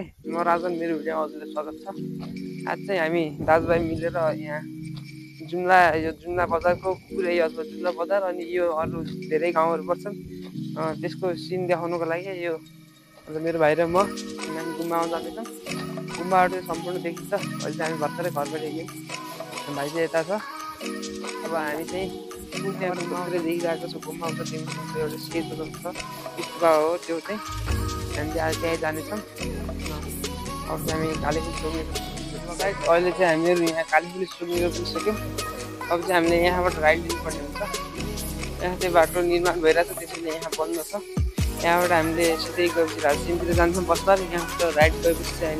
म राजन, मेरो भिडियोमा हजुरलाई स्वागत छ। आज चाहिँ हामी दाजुभाइ मिलेर यहाँ जुम्ला बजारको पुरै जुम्ला बजार अनि यो अरू धेरै गाउँहरू पर्छन् त्यसको सिन देखाउनुको लागि यो मेरो भाइ र म हामी गुम्बामा जाँदैछौँ। गुम्बाबाट सम्पूर्ण देखिन्छ। अहिले चाहिँ हामी भर्खरै घरबाट हिँड्यौँ, भाइ चाहिँ यता छ। अब हामी चाहिँ त्यहाँ गुम्बातिर देखिरहेको छ। गुम्बा उता देख्नु एउटा सेतो छ, गुम्बा हो त्यो चाहिँ। हामीले आज त्यहीँ जानेछौँ। अब चाहिँ हामी कालीपुर पुग्नेछौँ। अहिले चाहिँ हामीहरू यहाँ कालीपुर पुगेर पुगिसक्यौँ। अब चाहिँ हामीले यहाँबाट राइड लिनुपर्ने हुन्छ। यहाँ चाहिँ बाटो निर्माण भइरहेको छ, त्यसैले यहाँ बन्द छ। यहाँबाट हामीले सिधै गएपछि राजसिंहतिर जान्छौँ बसबाट। यहाँबाट राइड गएपछि चाहिँ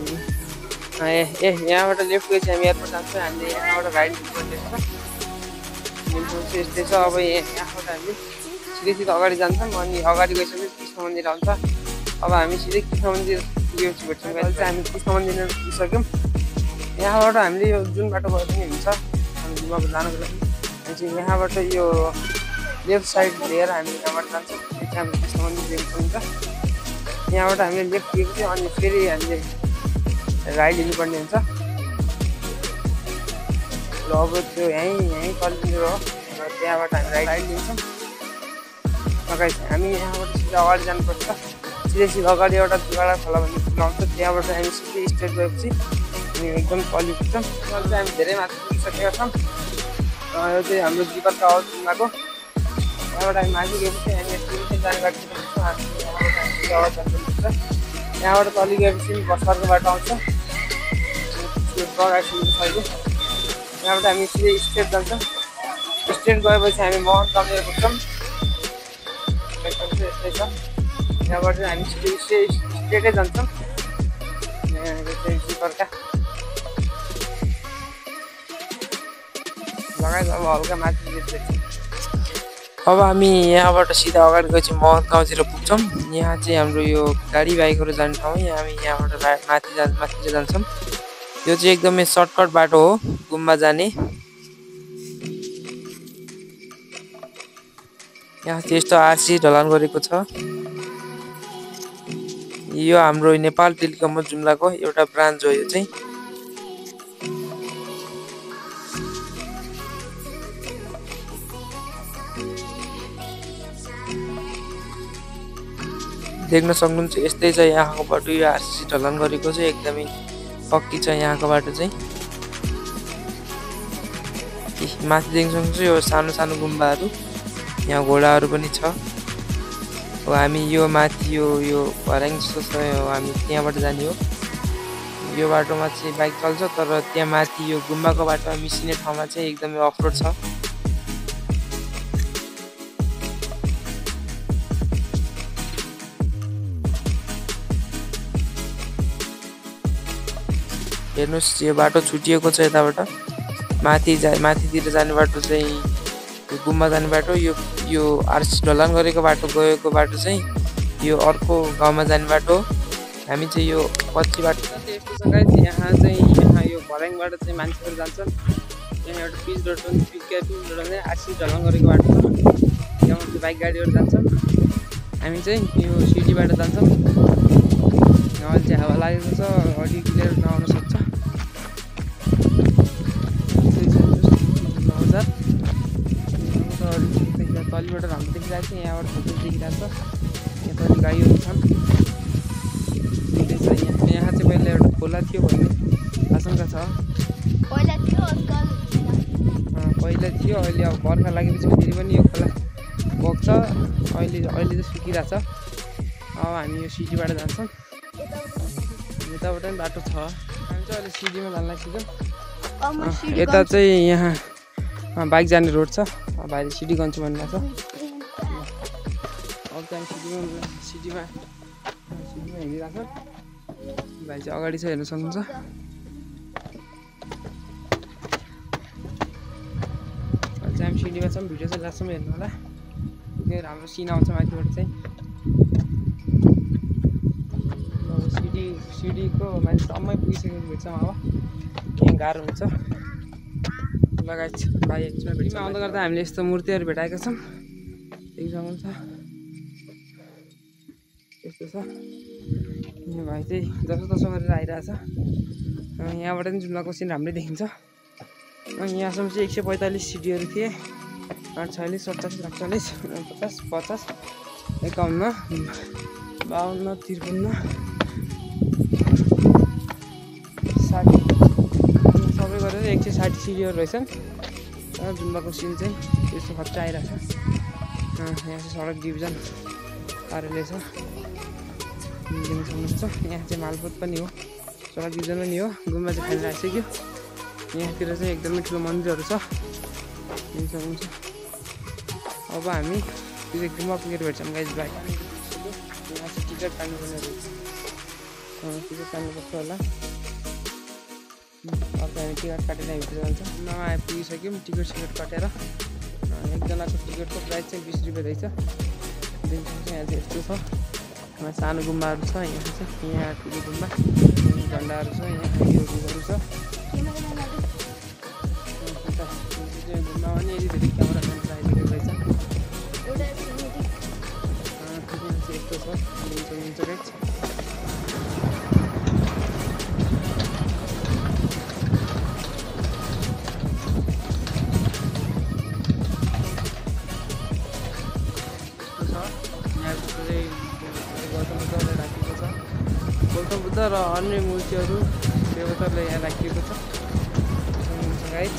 हामी यहाँबाट लेफ्ट गएपछि हामी एयरपोर्ट जान्छौँ। हामीले यहाँबाट राइड लिनुपर्ने हुन्छ। यस्तै छ। अब यहाँबाट हामी सिधै अगाडि जान्छौँ अनि अगाडि गइसकेपछि कृष्ण मन्दिर आउँछ। अब हामी सिधै कृष्ण मन्दिर पुगेपछि भेट्छौँ। अहिले चाहिँ हामी कृष्ण मन्दिरमा पुगिसक्यौँ। यहाँबाट हामीले यो जुन बाटो गए पनि हुन्छ हामी गुम्बामा जानको लागि। हामी चाहिँ यहाँबाट यो लेफ्ट साइड लिएर हामी यहाँबाट जान्छौँ। त्यो चाहिँ हामी कृष्ण मन्दिर देख्न सक्नुहुन्छ। यहाँबाट हामीले लेफ्ट लिएपछि अनि फेरि हामीले राइड लिनुपर्ने हुन्छ। र अब त्यो यहीँ कलितिर हो, त्यहाँबाट हामी राइड लिन्छौँ। हामी यहाँबाट सिधा अगाडि जानुपर्छ। सिधै अगाडि एउटा जुगाडा खोला भन्ने पुल आउँछ, त्यहाँबाट हामी सिधै स्ट्रेट गएपछि हामी एकदम तलि पुग्छौँ। अहिले चाहिँ हामी धेरै माथि पुगिसकेका छौँ। यो चाहिँ हाम्रो जीवनका हो जुम्लाको। यहाँबाट हामी माथि गएपछि हामी टुरिस्ट जाने बाटो पुग्छौँ। हामी यहाँबाट जानुपर्छ। यहाँबाट तलि गएपछि बसपाको बाटो आउँछ। यहाँबाट हामी सिधै स्ट्रेट जान्छौँ। स्ट्रेट गएपछि हामी मोहन गाउँतिर पुग्छौँ। यस्तै छ। यहाँबाट हामी स्ट्रेटै जान्छौँ। अब हल्का माथि। अब हामी यहाँबाट सिधा अगाडि गएपछि मोहन गाउँतिर पुग्छौँ। यहाँ चाहिँ हाम्रो यो गाडी बाइकहरू जाने ठाउँ। हामी यहाँबाट माथि जान्छौँ। यो चाहिँ एकदमै सर्टकट बाटो हो गुम्बा जाने। यहाँ चाहिँ यस्तो आरसी ढलान गरेको छ। यो हाम्रो नेपाल टेलिकम जुम्लाको एउटा ब्रान्च हो। यो चाहिँ देख्न सक्नुहुन्छ। यस्तै छ यहाँको बाटो। यो आरसी ढलान गरेको चाहिँ एकदमै पक्की छ यहाँको बाटो चाहिँ। माथि देख्न सक्नुहुन्छ यो सानो सानो गुम्बाहरू, यहाँ घोडाहरू पनि छ। अब हामी यो माथि यो भर्याङ जस्तो छ, हामी त्यहाँबाट जाने हो। यो बाटोमा चाहिँ बाइक चल्छ, तर त्यहाँ माथि यो गुम्बाको बाटोमा मिसिने ठाउँमा चाहिँ एकदमै अफरोड छ। हेर्नुहोस् यो बाटो छुटिएको छ। यताबाट माथितिर जाने बाटो चाहिँ यो गुम्बा जाने बाटो। यो आरसी ढलान गरेको बाटो गएको बाटो चाहिँ यो अर्को गाउँमा जाने बाटो। हामी चाहिँ यो पछि बाटो यस्तो छ गाइस। यहाँ यो भर्याङबाट चाहिँ मान्छेहरू जान्छन्। यहाँ एउटा पिच रोड पनि आरसी ढलान गरेको बाटो छ। त्यहाँ चाहिँ बाइक गाडीहरू जान्छन्। हामी चाहिँ यो सिटीबाट जान्छौँ। अहिले चाहिँ हावा लागेको छ, अडियो क्लियर नआउन सक्छ। तलिबाट राम्रो देखिरहेको छ। यहाँबाट फोटो देखिरहेको छ। यहाँ तलि गाईहरू छन्। यहाँ चाहिँ पहिला एउटा खोला थियो भन्ने आशंका छ। पहिला थियो, अहिले अब बर्खा लागेपछि फेरि पनि यो खोला बग्छ। अहिले चाहिँ सुकिरहेछ। अब हामी यो सिटीबाट जान्छौँ। यताबाट पनि बाटो छ। हामी चाहिँ अहिले सिटीमा जान लागिसक्यौँ। यता चाहिँ यहाँ बाइक जाने रोड छ। भाइले सिटी गन्छु भन्नुभएको छ। अब चाहिँ सिटीमा हिँडिरहेको छ। भाइ चाहिँ अगाडि छ, हेर्न सक्नुहुन्छ। अहिले चाहिँ हामी सिटीमा छौँ। भिडियो चाहिँ लास्टसम्म हेर्नु होला। राम्रो सिन आउँछ माथिबाट चाहिँ। सिडीको मान्छेसम्मै पुगिसकेको भेट्छौँ। अब यहाँ गाह्रो हुन्छ। लगायत भाइ एकछिनमा भेट्छौँ। आउँदा गर्दा हामीले यस्तो मूर्तिहरू भेटाएका छौँ। देख्न सक्नुहुन्छ यस्तो छ। यो भाइ चाहिँ जसो गरेर आइरहेछ। यहाँबाट पनि जुम्लाको सिन राम्रै देखिन्छ। यहाँसम्म चाहिँ 145 सिडीहरू थिए। 46, 47, 48, 49, 50, 51, 52, 53, 60 सबै गरेर 160 सिडीहरू रहेछन्। जुम्लाको सिन चाहिँ यस्तो खर्च आइरहेछ। यहाँ चाहिँ सडक डिभिजन कार्यालय छ, देख्न सक्नुहुन्छ। यहाँ चाहिँ मालपोत पनि हो, सडक डिभिजन पनि हो। गुम्बा चाहिँ खाली आइसक्यो। यहाँतिर चाहिँ एकदमै ठुलो मन्दिरहरू छ, देख्न सक्नुहुन्छ। अब हामी त्यो गुम्बा पुगेर भेट्छौँ गाइज। बाइक यहाँ चाहिँ टिकट काट्नुपर्ने रहेछ, टिकट काट्नुपर्छ होला। अब हामी टिकट काटेर भित्र जान्छ। गुम्बामा आइपुगिसक्यौँ। टिकट काटेर एकजनाको टिकटको प्राइस चाहिँ 20 रुपियाँ रहेछ। देख्न सक्नुहुन्छ। यहाँ चाहिँ यस्तो छ, सानो गुम्बाहरू छ। यहाँ चाहिँ यहाँ ठुलो गुम्बा, झन्डाहरू छ। यहाँ यो रुखहरू छ। गुम्बामा नि यति धेरै क्यामेराम्यान राखेको रहेछ। यस्तो छ, हुन्छ गाइज। गौतम बुद्ध र अन्य मूर्तिहरू देवताहरूले यहाँ राखिएको छ। गाइज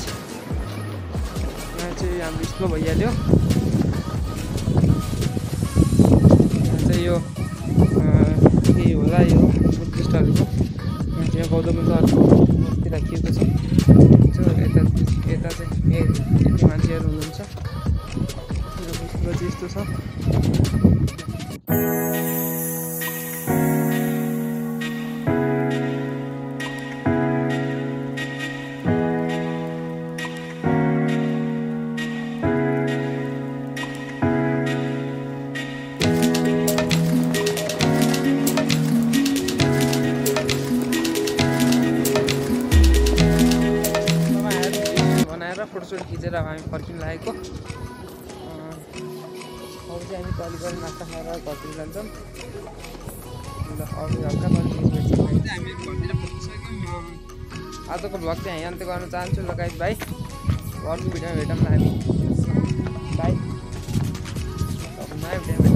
यहाँ चाहिँ हाम्रो स्नो भइहाल्यो। यहाँ चाहिँ यो के होला, यो बुद्धिस्टहरूको। यहाँ चाहिँ गौतम बुद्धहरूको मूर्ति राखिएको छ। यता चाहिँ मान्छेहरू हुनुहुन्छ। यस्तो छ। फोटोसोट खिचेर अब हामी फर्किनु लागेको। अब चाहिँ हामी तली गएर नास्ता खाएर घरतिर जान्छौँ। ल अब हल्का हामी घरतिर पुगिसक्यौँ। आजको भ्लग चाहिँ यहाँ अन्त्य गर्न चाहन्छु। ल गाइज बाई, अर्को भिडियोमा भेटौँ हामी। बाई, नयाँ भिडियोमा